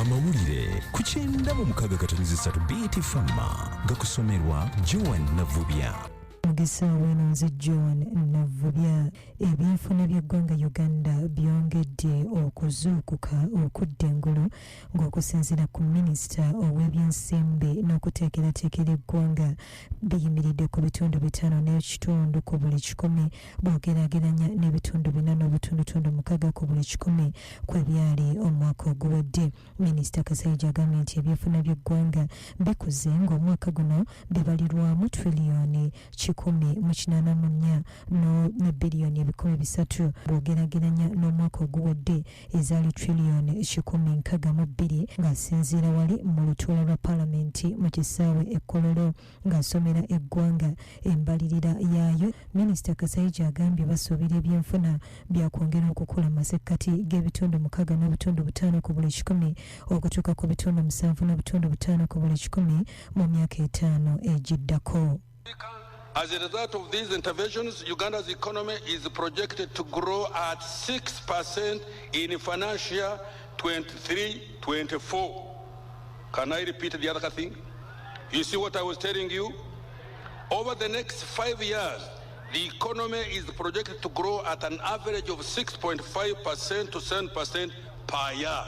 Amawulire ku 96.3 BT Fama gakusomerwa Joan Navubya. Mugisa weno nze Joan Navubya. Ebyenfuna by'eggwanga Uganda byongedde okuzuukuka okudda engulu ng'okusinziira ku minisita ow'ebyensimbi n'okuteekerateekera eggwanga biyimiridde ku bitundu 5.5 ku buli 100 bw'ogeraageranya n'ebitundu 4.6 ku buli 100 kwe byali omwaka oguwedde. Minisita Kasaija agambye nti ebyenfuna by'eggwanga bikuze ng'omwaka guno bibalirwamu triliyoni 184 ne biliyoni 300 bw'ogeraageranya n'omwaka oguwedde ezaali triliyoni 162. Ng'asinziira wali mu lutuula lwa palamenti mu kisaawe e Kololo ng'asomera eggwanga embalirira yaayo, Minisita Kasaija agambye basuubira ebyenfuna byakwongera okukula mu masekkati g'ebitundu 6.5 ku buli 100 okutuuka ku bitundu 7.5 ku buli 100 mu myaka 5 egiddako. As a result of these interventions, Uganda's economy is projected to grow at 6% in financial year 23-24. Can I repeat the other thing? You see what I was telling you? Over the next 5 years, the economy is projected to grow at an average of 6.5% to 7% per year.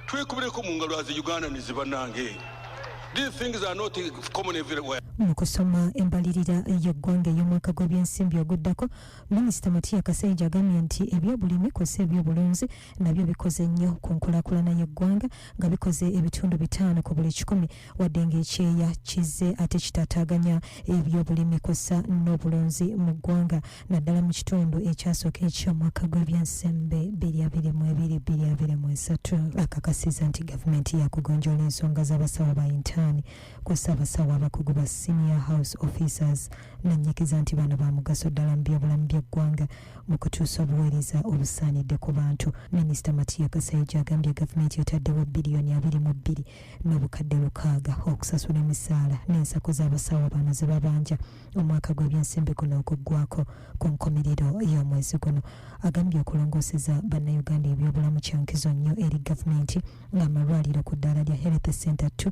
Twekubireko mu ngalo as Ugandans bannange. These things are not common everywhere. Mu kusoma embalirira y'eggwanga ey'omwaka gw'ebyensimbi oguddako, Minisita Matia Kasaija agambye nti ebyobulimi kw'ossa ebyobulunzi nabyo bikoze nnyo ku nkulaakulana y'eggwanga nga bikoze ebitundu 5 ku buli 100 wadde ng'ekyeya kizze ate kitaataaganya ebyobulimi kw'ossa n'obulunzi mu ggwanga naddala mu kitundu ekyasooka eky'omwaka gw'ebyensimbi 2022/2023. Akakasizza nti gavumenti yakugonjoola ensonga z'abasawo ba intern kw'ossa abasawo abakugu ba senior house officers, n'annyikiza nti bano ba mugaso ddala mu byobulamu by'eggwanga mu kutuusa obuweereza obusaanidde ku bantu. Minisita Matia Kasaija agambye gavumenti etaddewo biliyoni 22 n'obukadde 6 okusasula emisaala n'ensako z'abasawo bano ze babanja omwaka gw'ebyensimbi guno oguggwako ku nkomerero y'omwezi guno. Agambye okulongooseza bannayuganda ebyobulamu kya nkizo nnyo eri gavumenti ng'amalwaliro ku ddaala lya Health Center 2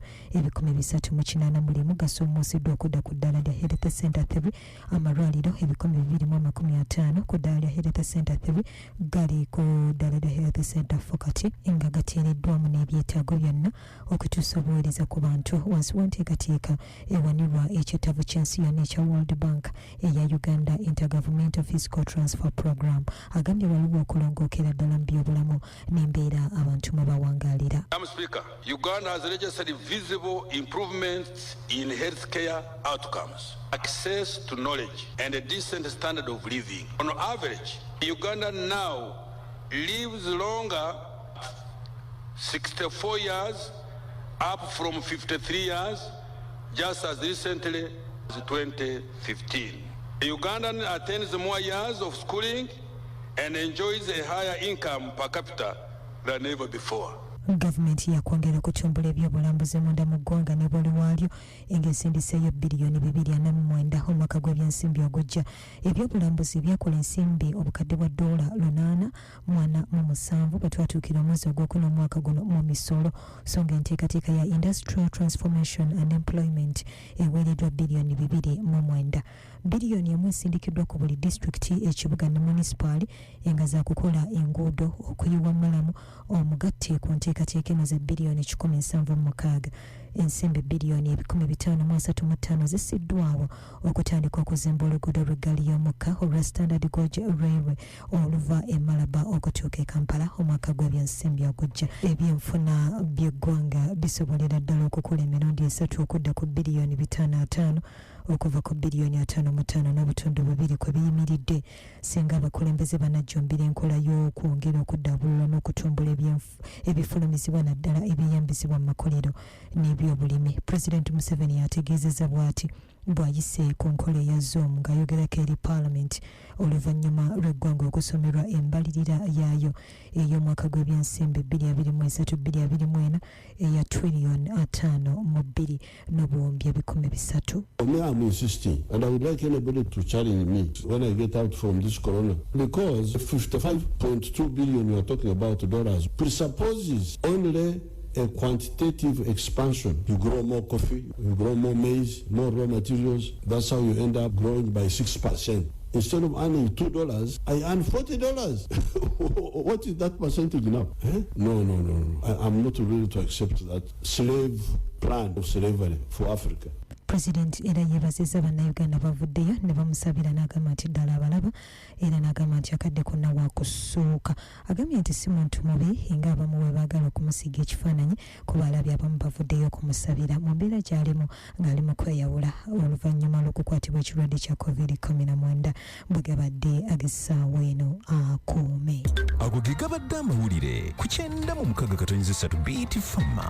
381 gasuumuusiddwa okudda ku ddaala lya Health Center 3, amalwaliro 250 ku ddaala lya Health Center 3 gali ku ddaala lya Health Center 4 kati nga gateereddwamu n'ebyetaago byonna okutuusa obuweereza ku bantu wansi w'enteekateeka ewanirwa ekyetavu ky'ensi yonna ekya World Bank eya Uganda Intergovernmental Fiscal Transfer Program. Agambye waliwo okulongookera ddala mu byobulamu n'embeera abantu mwe bawangaalira. Madam Speaker, Uganda has registered visible improvements in healthcare outcomes, access to knowledge, and a decent standard of living. On average, Uganda now lives longer, 64 years, up from 53 years, just as recently as 2015. Ugandan attends more years of schooling and enjoys a higher income per capita than ever before. Gavumenti yakwongera okutumbula ebyobulambuzi munda mu ggwanga ne bwali waalyo ng'esindiseeyo biliyoni 249 omwaka gw'ebyensimbi ogujja. Ebyobulambuzi byakola ensimbi obukadde bwa ddoola 847 bwe twatuukira omwezi ogwokuna omwaka guno mu misolo, so nga enteekateeka ya Industrial Transformation and Employment eweereddwa biliyoni 29. Biliyoni 1 esindikiddwa ku buli disitulikiti, ekibuga ne munisipaali nga zakukola enguudo, okuyiwa mulamu omugatte ku nteekateeka eno za biliyoni 176. Ensimbi biliyoni 535 zissiddwawo okutandika okuzimba oluguudo lw'eggaali y'omukka olwa Standard Gauge Railway oluva e Malaba okutuuka e Kampala omwaka gw'ebyensimbi ogujja. Ebyenfuna by'eggwanga bisobolera ddala okukula emirundi 3 okudda ku biliyoni 550 okuva ku biliyoni 55.2 kwe biyimiridde singa abakulembeze banajjumbira enkola y'okwongera okuddaabulula n'okutumbula ebifulumizibwa naddala ebyeyambisibwa mu makolero n'ebyobulimi. Pulezidenti Museveni yategeezezza bw'ati bw'ayise ku nkola eya Zoom ng'ayogerako eri paalamenti oluvannyuma lw'eggwanga okusomerwa embalirira yaayo ey'omwaka gw'ebyensimbi 2023/2024 eya triliyoni 52 n'obuwumbi 300. Me, I'm insisting, and I would like anybody to challenge me when I get out from this corona, because 55.2 billion you are talking about dollars presupposes only a quantitative expansion. You grow more coffee, you grow more maize, more raw materials. That's how you end up growing by 6%. Instead of earning $2, I earn $40. What is that percentage now? Eh? No, no, no, no. I'm not willing to accept that slave plan of slavery for Africa. President era yeebazizza Bannayuganda bavuddeyo ne bamusabira, n'agamba nti ddala abalaba, era n'agamba nti akadde konna wakusuuka. Agambye nti si muntu mubi ng'abamu bwe baagala okumusiiga ekifaananyi, kuba alabye abamu bavuddeyo okumusabira mu mbeera gy'alimu ng'ali mu kweyawula oluvannyuma lw'okukwatibwa ekirwadde kya COVID-19. Bwe gabadde ag'essaawa eno, akuume. Ago ge gabadde amawulire ku 96.3 BT Fama.